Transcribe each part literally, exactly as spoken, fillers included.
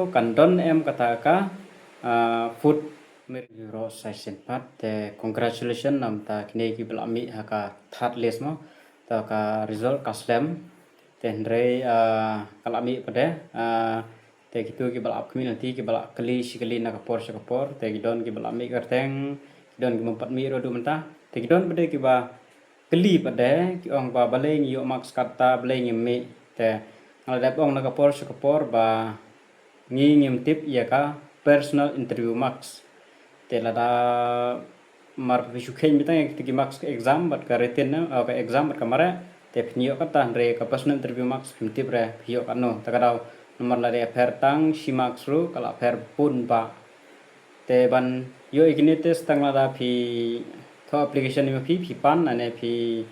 Kan don em kata ka, ah, fourth merit list? Ro sa shisien pat te congratulation namar ta kine kiba la mih ha ka third list mo. Ta ka result ka slem. Te hynrei, ah, ka la mih pat de, ah, te kito kiba la ap khmih lynti kiba la kylli shi kylli na ka por sha ka por. Te ki don kiba la mih kyrteng, ki don kiba ym pat mih ruh haduh mynta. Te ki don pat de kiba kylli pat de, ki ong ba balei ngi ïoh marks katta, balei ngim mih. Te nga la dep ong na ka por sha ka por ba ngi ngim tip ïa ka personal interview marks. Te lada mar phi shu kheiñ beit tang ïa ki marks ka exam bad ka written, eh, ka exam bad ka mareh, te phin ïoh katta, hynrei ka personal interview marks phim tip re phi ïoh katno. Ta ka daw namar lada pher tang shi marks ruh ka la pher bun bah. Te ban ïoh ïa kine test tang lada phi thoh application ïa phi, phi pan, lane phi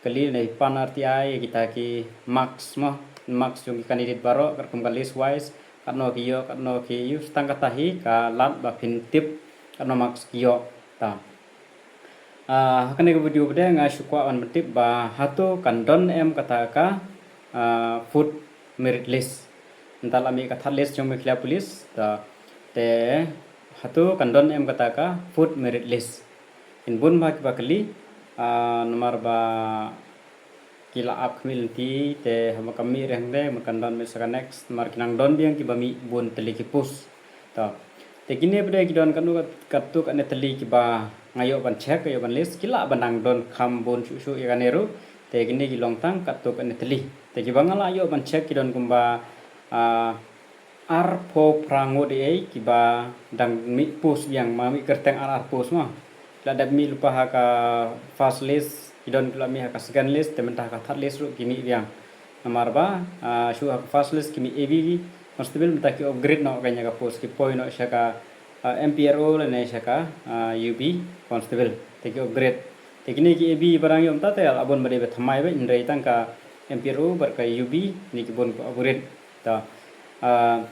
kylli, lane phi pan R T I ïa kita ki marks mo, marks jong ki candidate baroh katkum ka list wise, katno ki ïoh, katno ki use, tang kata hi ka lad ba phin tip katno marks ki ïoh. Ta, ah, ha kane ka video pat de nga shu kwah ban pyntip ba hato kan don em kata ka, ah, fourth merit list. Mynta la mih ka third list jong Meghalaya Police. Ta, te hato kan don em kata ka fourth merit list? Kin bun bah kiba kylli, ah, namar ba ki la ap khmih lynti, te haba ka mih re hangte, mut kan don mih sa ka next, namar ki nang don biang kiba mih bun tylli ki post. To. Te kine pat de ki don katno kat-, katto katne tylli kiba nga ïoh ban check, nga ïoh ban list, ki lah ban nang don kham bun shuh shuh ïa kane ruh. Te kine ki long tang katto katne tylli. Te kiba nga la ïoh ban check ki don kumba, ah, arphew phra ngut ei ei kiba dang mih post biang, ma mih kyrteng ar ar post mo. La dep mih lypa ha ka first list, ki don ki la mih ha ka second list, te mynta ha ka third list ruh ki mih biang. Namar ba, ah, shu ha ka first list ki mih A B constable, mynta ki upgrade noh ka ïa ka post, ki poi noh sha ka, ah, M P R O lane sha ka, ah, U B constable, te ki upgrade. Te kine ki A B ba dang ïoh mynta te la bun ba dei ba thymmai beit, hynrei tang ka M P R O bad ka U B ne ki bun ba upgrade. Ta, ah,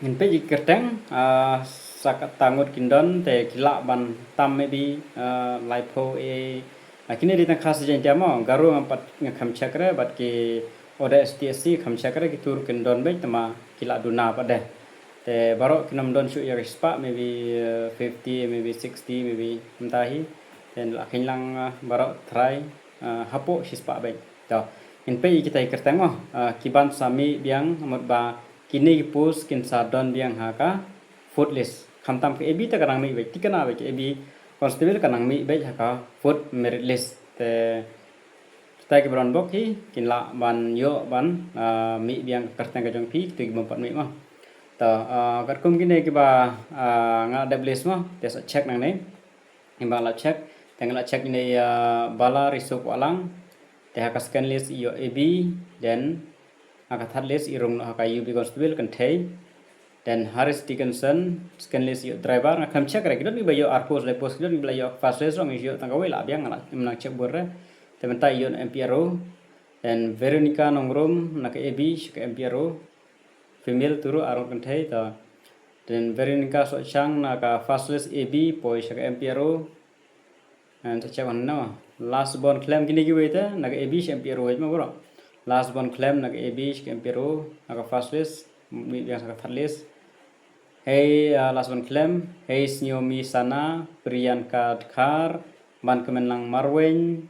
ngin peit ïa ki kyrteng, ah, sa kata ngut kin don, te ki lah ban tam maybe, ah, laiphew ei. Ah, kine dei tang Khasi Jaiñtia mo, Garo ngam pat, nga kham check re, bad ki Oda S T S C kham check re, kito ruh kin don beit, tangba ki lah duna pat de. Te baroh kin ym don shuh ïa ka shispah, maybe, ah, fifty, maybe sixty, maybe mynta hi. Te la kheiñ lang, ah, baroh trai, ah, hapoh shispah beit. To, ngin peit ïa kita ki kyrteng mo, ah, ki ban sa mih biang, mut ba kine ki post kin sa don biang ha ka fourth list. Khamtam ka A B te ka nang mih beit, thikna beit ka A B constable ka nang mih beit ha ka fourth merit list. Te kita kiba don bok hi kin lah ban ïoh ban, ah, mih biang ka kyrteng ka jong phi, kito ki bym pat mih mo. To, ah, katkum kine kiba, ah, nga dep list mo, te sa check nangne. Ïa ba nga la check, te nga la check ïa, ah, Bala Risuk Walang. Te ha ka second list ïoh A B, then ha ka third list i rung noh ha ka U B constable Kynthei. Then Haris Dickinson, second list ïoh driver, nga khlem check re, ki don kiba ïoh ar post, lai post, ki don kiba la ïoh first list ruh, ngi ïoh tang kawei lah biang, nga la, ngam nang check bun re. Te mynta ïoh na M P R O. Then Veronica Nongrum na ka A B sha ka M P R O. Female turu arong Kynthei ta. Then Veronica Sohchang na ka first list A B poi sha ka M P R O. And sa check wan na Lasbon Khlem, kine kiwei te na ka A B sha M P R O mo bro. Lasbon Khlem na ka A B sha ka M P R O, na ka first list, mih biang sha ka third list. Hei, ah, Lasbon Khlem, hei Sniomi Sana, Priyanka Dkhar, Bankmenlang Marwein,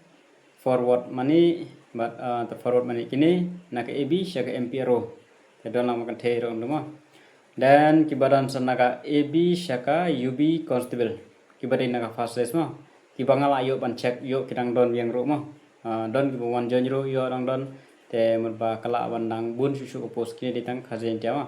Forward Mani, bad, ah, te Forward Mani kine na ka A B sha ka M P R O. Te don lang ma Kynthei ruh ym dei mo. Then kiba don sa na ka A B sha ka U B constable, kiba dei na ka first list mo. Kiba nga la ïoh ban check, ïoh ki dang don biang ruh mo. Ah, don kiba wan join ruh ïoh dang don. Te mut ba ka lah ban dang bun shuh shuh ka post, kine dei tang Khasi Jaiñtia mo.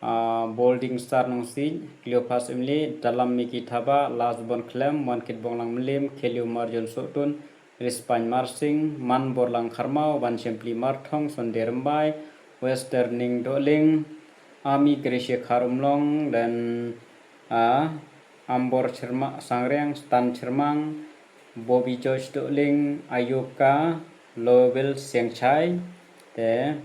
Ah, Bolding Star Nongsiej, Cleopas Emily, Dalam Miki Thaba, Lasbon Khlem, Wankit Bonglang Mlim, Kheliu Marjon Sohtun, Rispany Marsing, Manborlang Kharmau, Banshempli Marthong, Sonde Rymbai, Wester Ning Dohling, Ami Gracia Kharumlong, then, ah, Ambor Sherma-, Sangriang, Stan Shermang, Bobby George Dohling, Ayoka, Lowell Siangchai, te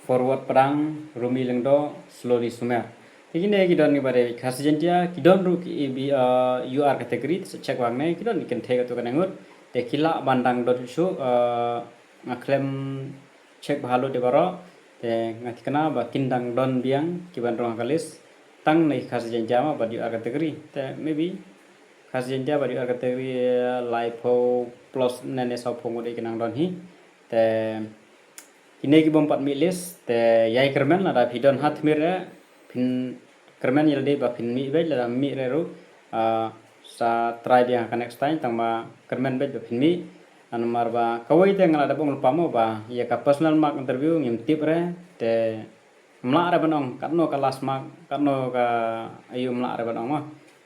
Forward Pdang, Rumi Lyngdoh, Slowly Sumer. Te kine ki don kiba dei Khasi Jaiñtia, ki don ruh ki A B, uh, U R category, te sa check hangne, ki don ki Kynthei katto katne ngut, te ki lah ban dang don shuh, uh, nga khlem check bha lut de baroh, Te nga thikna ba kin dang don biang kiban rung ha ka list tang na ki Khasi Jaiñtia ma bad U R category. Te maybe Khasi Jaiñtia bad U R category, eh, laiphew plus ne ne sawphew ngut kin nang don hi. Te kine ki bym pat mih list te ïai kyrmen lada phi don ha tmier eh phin kyrmen ïa lade ba phin mih beit, lada mih re ruh, ah, sa try biang ha ka next time, tang ba kyrmen beit ba phin mih. Namar ba kawei te nga la dep ong lypa mo ba ïa ka personal mark interview ngim tip re, te ym lah re ban ong katno ka last mark, katno ka aïu, ym lah re ban ong mo.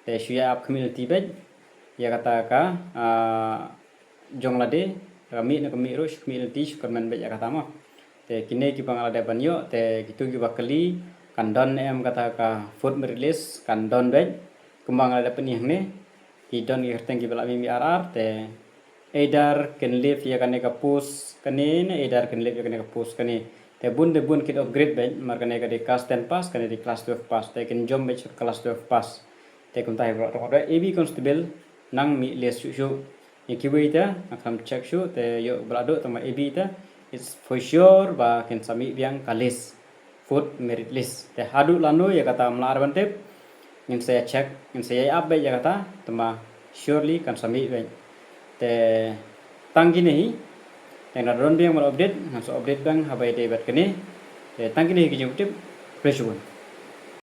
Te shu ïa ap khmih lynti beit ïa kata ka, ah, jong lade, ka mih ne ka mih ruh shu khmih lynti, shu kyrmen beit ïa kata mo. Te kine kiba nga la dep ban ïoh, te kitu kiba kylli kan don ne em kata ka fourth merit list, kan don beit. Kumba nga la dep pyni hangne, ki don ki kyrteng kiba la mih mih ar ar, te either kin leave ïa kane ka post kane ne either kin leave ïa kane ka post kane. Te bun te bun kin upgrade beit, namar kane ka dei class ten pass, kane dei class twelve pass, te kin jump beit sha class twelve pass. Te kumta hi baroh, te A B constable nang mih list shuh shuh. Ïa kiwei te nga khlem check shuh, te ïoh ba la duh, tang ba A B te it's for sure ba kin sa mih biang ka list, fourth merit list. Te haduh lano ïa kata ym lah re ban tip, ngin sa ïa check, ngin sa ïa ap beit ïa kata, tang ba surely kan sa mih beit. Te tang kine hi, te nga don biang ban update, ngan sa update biang haba ïadei bad kine. Te tang kine hi ki jingtip. Khublei shibun.